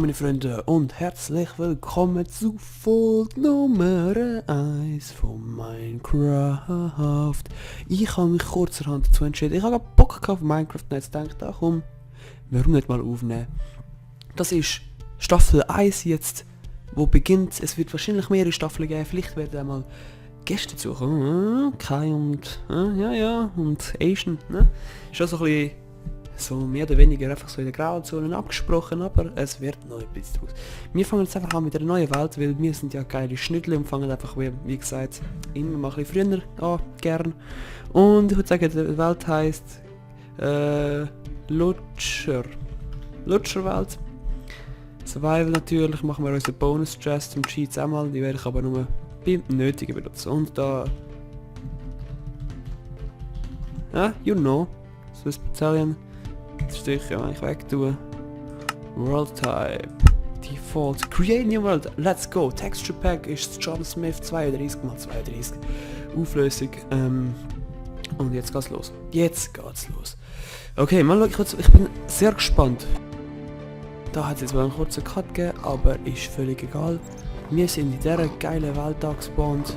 meine Freunde und herzlich willkommen zu Folge Nummer 1 von Minecraft. Ich habe mich kurzerhand dazu entschieden, ich habe Bock auf Minecraft und jetzt gedacht, ach komm, warum nicht mal aufnehmen. Das ist Staffel 1 jetzt, wo beginnt. Es wird wahrscheinlich mehrere Staffeln geben, vielleicht werden einmal Gäste suchen. Kai und und Asian, ne? Ist auch so ein bisschen so mehr oder weniger einfach so in der Grauzone abgesprochen, aber es wird noch etwas draus. Wir fangen jetzt einfach an mit einer neuen Welt, weil wir sind ja geile Schnittle und fangen einfach, wie gesagt, immer mal ein bisschen früher an, gern. Und ich würde sagen, die Welt heisst Lutscherwelt. Survival natürlich, machen wir unseren Bonus Chest und Cheats einmal, die werde ich aber nur beim Nötigen benutzen. Und da... you know, Swiss Battalion. Das Stück kann ich weg tun. World Type. Default. Create New World. Let's go. Texture Pack ist John Smith 32×32. Auflösung. Und jetzt geht's los. Okay, mal kurz. Ich bin sehr gespannt. Da hat es jetzt mal einen kurzen Cut gegeben, aber ist völlig egal. Wir sind in dieser geilen Welt gespawnt.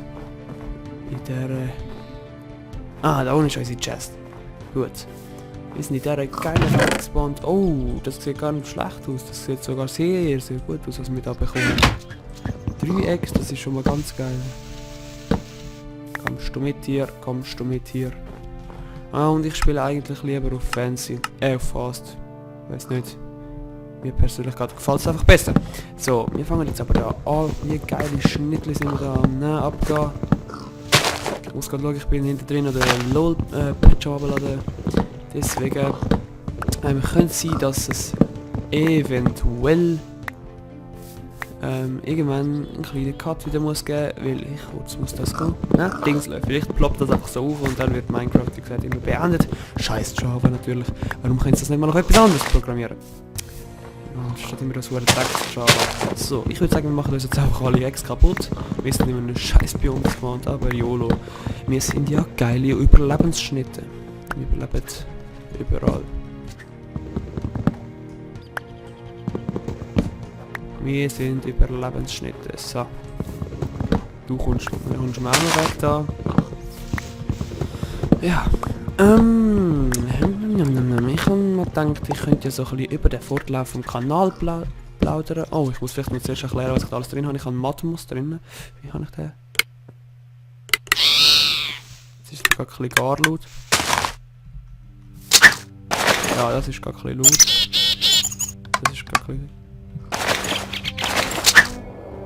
In dieser... da unten ist unsere Chest. Gut. Wir sind in dieser geilen Welt gespawnt. Oh, das sieht gar nicht schlecht aus. Das sieht sogar sehr, sehr gut aus, was wir da bekommen. 3 Eggs, das ist schon mal ganz geil. Kommst du mit hier? Und ich spiele eigentlich lieber auf Fancy. Auf Fast. Weiß nicht. Mir persönlich gefällt es einfach besser. So, wir fangen jetzt aber da an. Wie geile Schnittli sind wir da am abgehen. Ich muss gerade schauen, ich bin hinter drin oder LOL-Patch runterladen. Deswegen könnte es sein, dass es eventuell irgendwann einen kleinen Cut wieder muss geben, weil ich kurz muss das gehen. Dings läuft. Vielleicht ploppt das einfach so auf und dann wird Minecraft, wie gesagt, immer beendet. Scheiß Java natürlich. Warum können sie das nicht mal noch etwas anderes programmieren? Statt immer das Text Java. So, ich würde sagen, wir machen uns jetzt einfach alle Eggs kaputt. Wir sind immer eine scheiß Biom gespawnt, aber YOLO. Wir sind ja geile Überlebensschnitte. Wir überleben überall. Wir sind Überlebensschnitte. So. Du kommst mir auch noch weg da. Ja. Ich habe mir gedacht, ich könnte ja so ein bisschen über den Fortlauf vom Kanal plaudern. Oh, ich muss vielleicht nicht zuerst erklären, was ich da alles drin habe. Ich habe einen Matmus drin. Wie habe ich den? Jetzt ist es gerade ein bisschen gar laut. Ja, das ist gerade ein bisschen laut. Das ist gerade ein bisschen...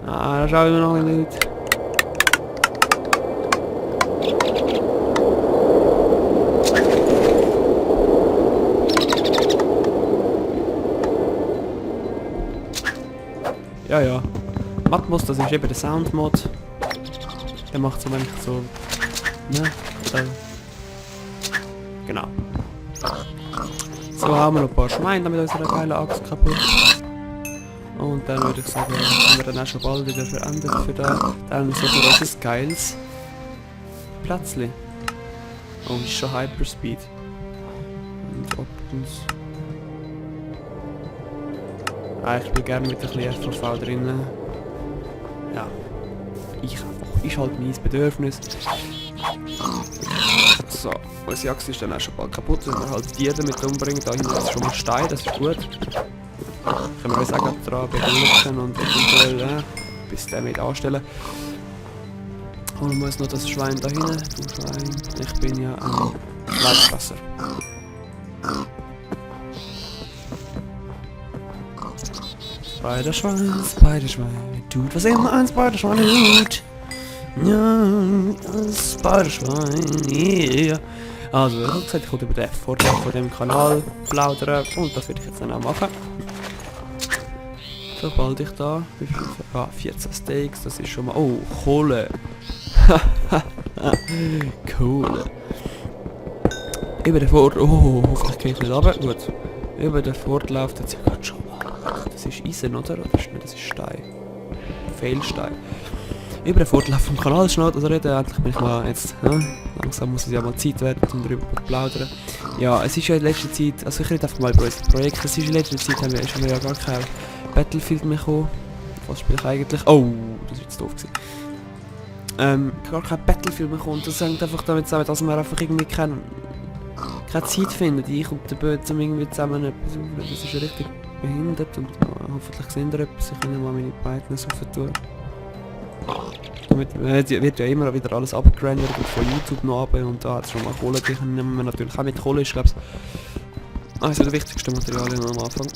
da schaue ich mir noch ein laut. Ja. Matmos, das ist eben der Sound-Mod. Der macht so, wenn ich so... Ne? Genau. So haben wir noch ein paar Schweine mit unserer geilen Axt kaputt. Und dann würde ich sagen, haben wir dann auch schon bald wieder verändert für da. Dann so für unser geiles Plätzchen. Oh, ist schon Hyperspeed. Und Options. Ich spiele gerne mit ein bisschen FVV drinnen. Ja. Ist halt mein Bedürfnis. So, unsere Axt ist dann auch schon bald kaputt, wenn wir halt die damit umbringen. Da hinten ist schon mal Stein, das ist gut. Können wir uns auch daran beglücken und eventuell bis der mit anstellen. Holen wir uns noch das Schwein da hinten. Du Schwein. Ich bin ja ein Fleischfresser. Spiderschwein, tut was immer ein Spiderschwein tut. Ja, ein Spiderschwein, yeah. Also, wie gesagt, ich wollte über den Vorteil von dem Kanal plaudern und das werde ich jetzt dann auch machen. Sobald ich da... 14 Steaks, das ist schon mal... Oh, Kohle! Kohle! Über den Fortlauf... Oh, hoffentlich gehe ich nicht runter. Gut. Über den Fortlauf... Das ist gerade schon... Das ist Eisen, oder? Das ist Stein. Fehlstein. Über den Fortlauf vom Kanal schnell reden. Endlich bin ich mal jetzt... langsam muss es ja mal Zeit werden, um darüber zu plaudern. Ja, es ist ja in letzter Zeit... Also ich rede einfach mal über unser Projekt. Es ist in letzter Zeit haben wir ja gar keine Battlefield mehr kommen. Was spiele ich eigentlich? Oh, das ist jetzt doof gewesen. Gar kein Battlefield mehr kommt. Das hängt einfach damit zusammen, dass wir einfach irgendwie keine Zeit finden. Ich und der Böse um irgendwie zusammen etwas aufnehmen. Das ist richtig behindert und hoffentlich sehen wir etwas. Ich kann mal meine Brightness tun. Damit wird ja immer wieder alles abgerendert und von YouTube noch ab und da hat es schon mal Kohle. Die nehmen wir natürlich auch mit Kohle, ist glaube ich eines der wichtigsten Materialien am Anfang.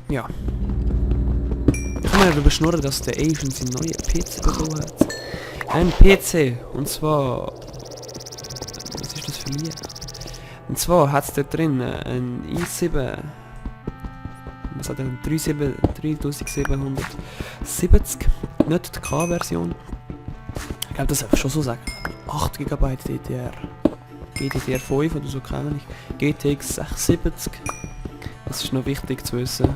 Ja. Ich kann mir darüber schnurren, dass der Asian seinen neuen PC bekommen hat. Ein PC, und zwar... Was ist das für ein? Und zwar hat es da drin ein i7... Was hat er? 3770, nicht die K-Version. Ich glaube, das darf ich schon so sagen. 8 GB DDR. GDDR5 oder so kenne ich. GTX 670. Das ist noch wichtig zu wissen.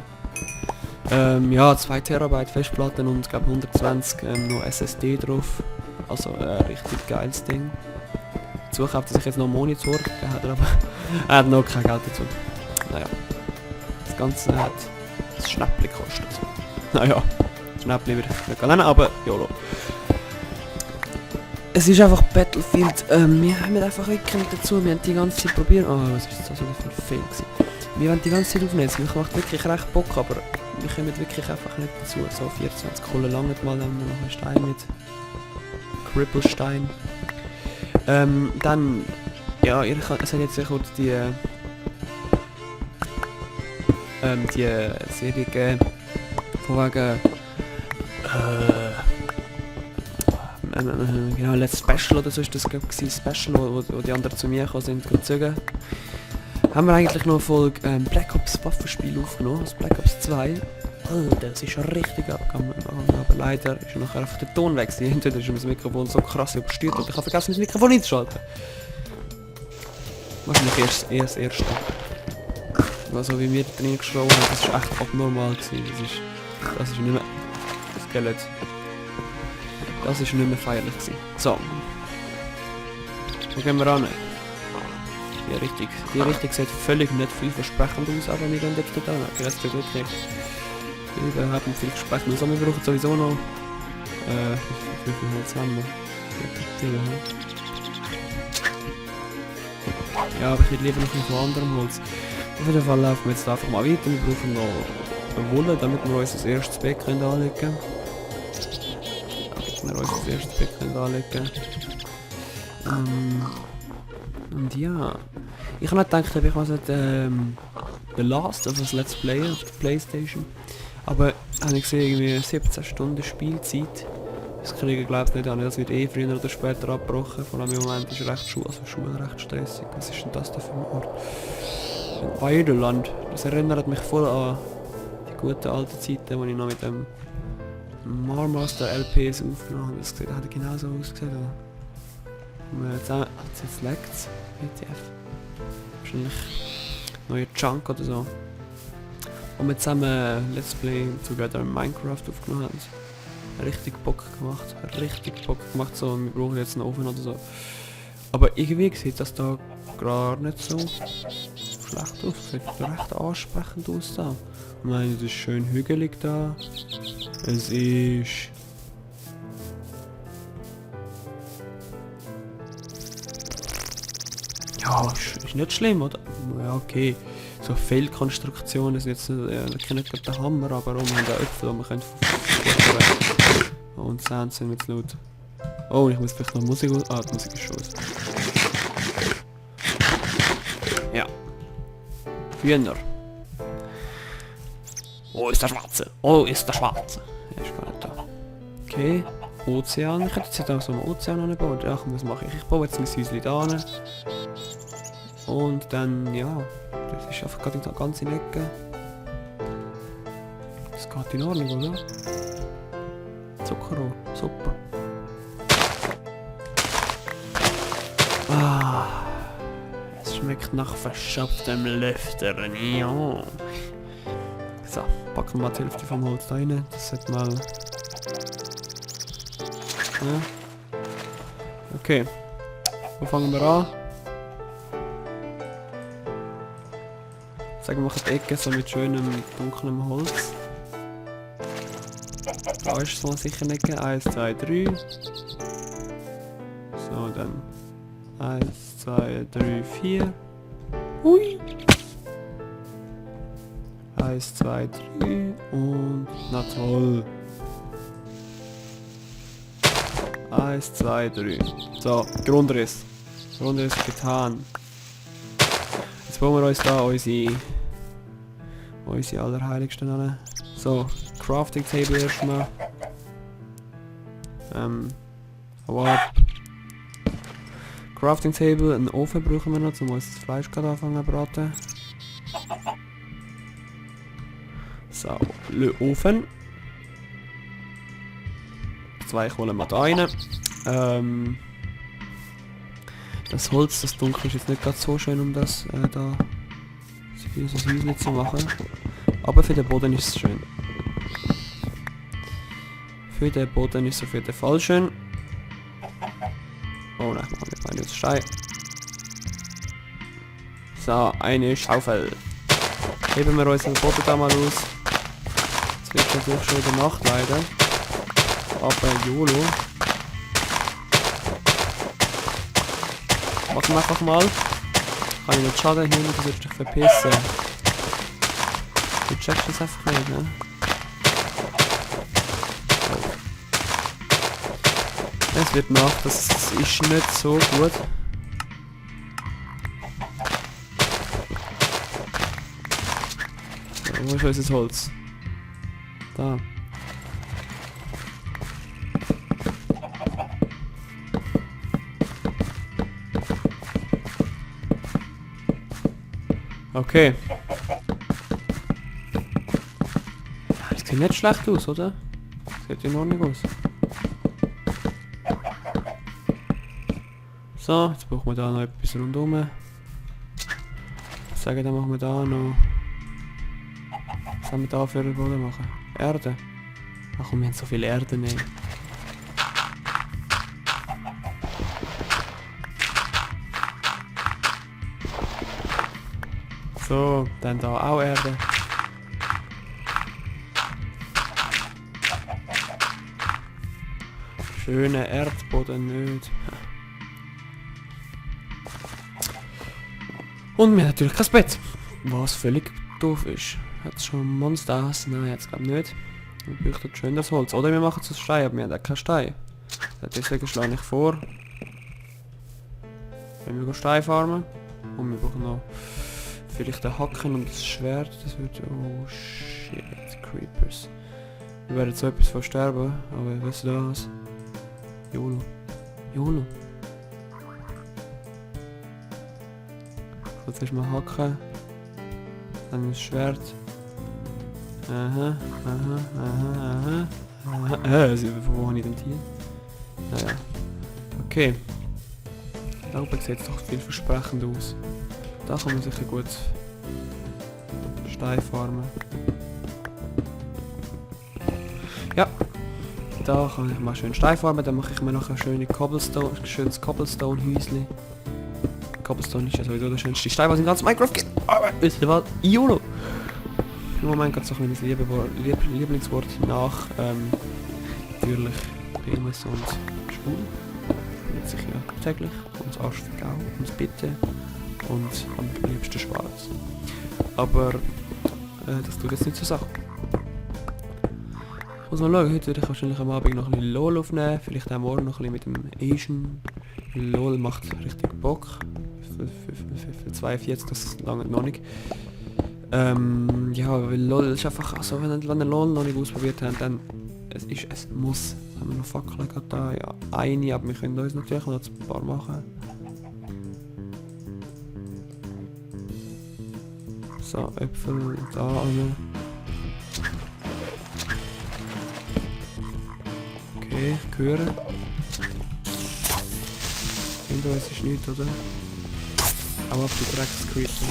Ja, 2 TB Festplatten und glaube 120 noch SSD drauf. Also richtig geiles Ding. Dazu kauft er sich jetzt noch einen Monitor. Der hat aber er hat noch kein Geld dazu. Naja. Das Ganze hat das Schnäppli gekostet. Naja, Schnäppli würde ich nicht nennen, aber YOLO. Es ist einfach Battlefield. Wir haben einfach wirklich dazu. Wir haben die ganze Zeit probiert. Oh, was ist das für ein Fehler gewesen? Wir wollen die ganze Zeit aufnehmen. Es macht wirklich recht Bock, aber wir kommen wirklich einfach nicht dazu. So 24 Kohle lange mal, dann noch einen Stein mit. Krippelstein. Dann, ja, es hat jetzt kurz die Serie gegeben, von wegen, genau, Let's Special oder so ist das gewesen, Special, wo die anderen zu mir gekommen sind, gezogen. Haben wir eigentlich noch eine Folge Black Ops Waffenspiel aufgenommen, das Black Ops 2. Das ist schon richtig abgegangen, aber leider ist nachher einfach der Ton weg. Entweder ist mein Mikrofon so krass übersteuert und ich habe vergessen, mein Mikrofon einzuschalten. Wahrscheinlich erst das erste. Also wie wir drin geschraubt haben, das war echt abnormal gewesen. Das ist nicht mehr... Skelett. Das ist nicht mehr feierlich gewesen. So. Wo gehen wir ran? Die Richtung sieht völlig nicht vielversprechend aus, aber wir gehen jetzt da hin. Das geht wirklich. Wir haben viel gesprochen. Also wir brauchen sowieso noch... wie viel Holz haben wir? Ja, aber ich hätte lieber noch von anderem Holz. Auf jeden Fall laufen wir jetzt einfach mal weiter. Wir brauchen noch eine Wolle, damit wir uns das erste Bett anlegen können. Und ja, ich habe nicht gedacht, ich weiß nicht, The Last of Us Let's Play auf der Playstation. Aber habe ich gesehen, irgendwie 17 Stunden Spielzeit. Das kriege ich glaube ich nicht an, das wird eh früher oder später abgebrochen. Vor allem im Moment ist recht Schule recht stressig. Was ist denn das da für ein Ort? Weideland. Das erinnert mich voll an die guten alten Zeiten, wo ich noch mit dem Marmaster LPs aufgenommen habe. Das hat genauso ausgesehen. Jetzt leckt's. WTF. Wahrscheinlich neuer Junk oder so. Und wir zusammen Let's Play Together in Minecraft aufgenommen haben. Richtig Bock gemacht. So, wir brauchen jetzt einen Ofen oder so. Aber irgendwie sieht das da gar nicht so schlecht aus. Sieht recht ansprechend aus da. Ich meine, es ist schön hügelig da. Es ist... Ja, ist nicht schlimm, oder? Ja, okay. So Fehlkonstruktionen sind jetzt nicht der Hammer, aber wir haben auch Äpfel, die wir können futtern. Und Sound sind jetzt laut. Oh, ich muss vielleicht noch Musik aus... Ah, die Musik ist schon aus. Ja. Hühner. Oh, ist der Schwarze. Oh, ist der Schwarze. Er ist gar nicht da. Okay. Ozean. Ich hätte jetzt auch so einen Ozean anbauen. Ja, was mache ich? Ich baue jetzt mein Häuschen da hin. Und dann, ja. Das ist einfach gerade ganz in der Ecke. Das geht in Ordnung, oder? Zuckerrohr. Super. Ah. Es schmeckt nach verschöpftem Lüftern. Ja. So, packen wir mal die Hälfte vom Holz da rein. Das sollte mal... Ja. Okay. Wo fangen wir an? Sagen wir, machen die Ecke so mit schönem dunklem Holz. Da ist es mal sicher eine Ecke. 1, 2, 3. So, dann 1, 2, 3, 4. Hui! 1, 2, 3 und na toll. 1, 2, 3. So, Grundriss. Grundriss getan. Jetzt bauen wir uns da unsere Allerheiligsten an. So, Crafting Table erstmal. Hau ab. Crafting Table, einen Ofen brauchen wir noch, um uns das Fleisch gerade anfangen zu braten. So, le Ofen. 2 holen wir da rein. Das Holz, das Dunkel ist jetzt nicht gerade so schön, um das da so ein Häuschen zu machen. Aber für den Boden ist es schön. Für den Boden ist es auf jeden Fall schön. Oh nein, wir machen jetzt Stein. So, eine Schaufel. Heben wir unseren Boden da mal aus. Es wird natürlich schon in der Nacht leider. Aber YOLO. Machen wir einfach mal. Kann ich nicht Schaden hin, du sollst dich verpissen. Du checkst das einfach nicht, ne? Oh. Es wird Nacht, das ist nicht so gut. So, wo ist unser Holz? Da. Okay. Das sieht nicht schlecht aus, oder? Sieht in Ordnung aus. So, jetzt brauchen wir da noch etwas rundherum. Ich sage, dann machen wir da noch... Was haben wir da für einen Boden machen? Erde. Ach komm, wir haben so viel Erde nehmen. So, dann da auch Erde. Schöner Erdboden nicht. Und wir haben natürlich kein Bett. Was völlig doof ist. Hat es schon ein Monsterhaus? Nein, jetzt glaube ich nicht. Wir bräuchten schön das Holz. Oder wir machen es aus Stein, aber wir haben auch keinen Stein. Deswegen schlage ich vor, wenn wir Stein farmen. Und wir brauchen noch vielleicht ein Hacken und das Schwert. Das wird... Oh shit, Creepers. Wir werden so etwas von sterben, aber was ist das? YOLO. YOLO. Jetzt erstmal hacken. Dann das Schwert. Aha, aha, aha, aha. Wo habe ich denn hier? Naja. Okay. Da oben sieht es doch vielversprechend aus. Da kann man sicher gut Stein farmen. Ja. Da kann ich mal schön Stein farmen, dann mache ich mir noch ein schönes Cobblestone-Häuschen. Cobblestone ist ja sowieso der schönste Stein, was in ganz Minecraft gibt. Aber wisst ihr was? YOLO! Im Moment geht es auch mein Lieblingswort nach natürlich Penis und Schwul. Mit sich ja täglich und das Arschfick auch und das Bitte und am liebsten schwarz. Aber das tut jetzt nicht zur Sache. Ich muss mal schauen, heute werde ich wahrscheinlich am Abend noch ein bisschen LOL aufnehmen, vielleicht auch morgen noch ein bisschen mit dem Asian. LOL macht richtig Bock. Für 42, das lange noch nicht. Ja, weil LOL ist einfach, also wenn ihr LOL noch nicht ausprobiert habt, dann es muss. Haben wir noch Fackeln gerade da? Ja, eine, aber wir können uns natürlich noch ein paar machen. So, Äpfel da an. Okay, hören. Hinter uns ist nichts, oder? Aber auf die Dreckscreeper.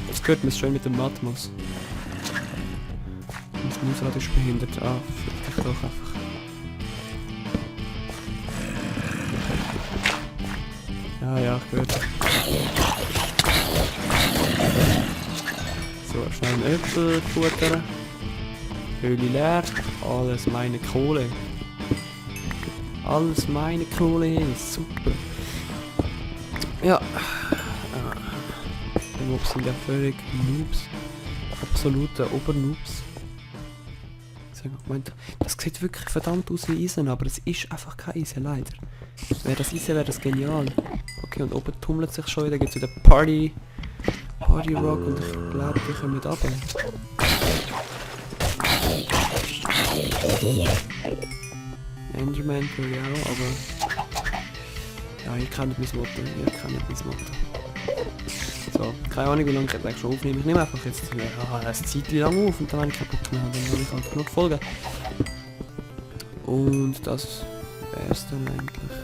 Jetzt hört man es schön mit dem Atmos. Und das Mausrad ist behindert. Ah, vielleicht doch einfach. Ja, ich gehört. So, schnell einen Äpfel futtern. Höhle leer. Alles meine Kohle. Alles meine Kohle. Super. Ja. Die Mobs sind ja völlig Noobs. Absolute Obernoobs. Das sieht wirklich verdammt aus wie Eisen, aber es ist einfach kein Eisen, leider. Wäre das Eisen, wäre das genial. Okay, und oben tummelt sich schon wieder, gibt es wieder Party Rock und ich glaube, die kommen nicht runter. Enderman tue ich auch, aber... Ja, ihr kennt mein Motto, So, keine Ahnung wie lange ich jetzt schon aufnehme. Ich nehme einfach jetzt eine Zeit lang auf und dann habe ich keinen Bock mehr. Dann habe ich halt genug Folgen. Und das wäre es dann eigentlich.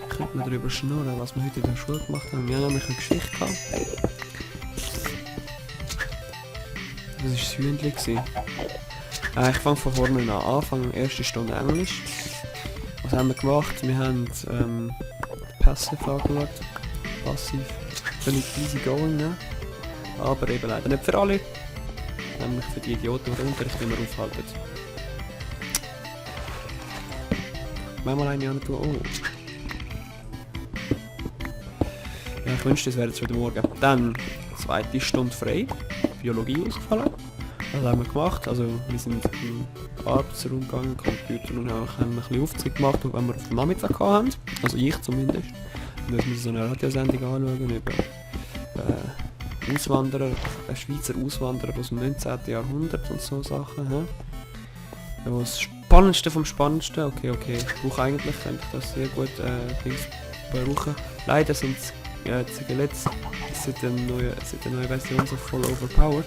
Könnte man darüber schnurren, was wir heute in der Schule gemacht haben. Wir haben nämlich eine Geschichte gehabt. Das war das Hühnchen. Ich fange von vorne an. Anfang, erste Stunde Englisch. Was haben wir gemacht? Wir haben Passive angeschaut. Passiv. Völlig easy going, ne? Aber eben leider nicht für alle. Nämlich für die Idioten, die den Unterricht immer aufhalten. Manchmal eine an tun. Oh. Ja, ich wünschte, es wäre jetzt wieder morgen. Dann, zweite Stunde frei. Biologie ausgefallen. Das haben wir gemacht. Also, wir sind im Arbeitsraum gegangen, Computer und haben ein bisschen Aufzug gemacht, wenn wir auf dem Nachmittag hatten. Also ich zumindest. Und dass wir so eine Radiosendung anschauen über Auswanderer, Schweizer Auswanderer aus dem 19. Jahrhundert und so Sachen. Ja, das Spannendste vom Spannendsten. Okay. Ich brauche eigentlich, könnte ich das sehr gut brauchen. Leider sind Skelette seit der neuen Version so voll overpowered.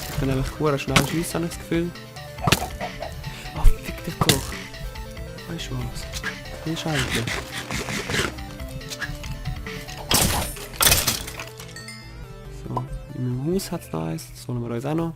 Ich bin nämlich sehr schnell schiessen, habe ich das Gefühl. Ah, fick dich doch. Weißt du was? Das ist eigentlich. So, in meinem Haus hat es noch eins, das holen wir uns auch noch.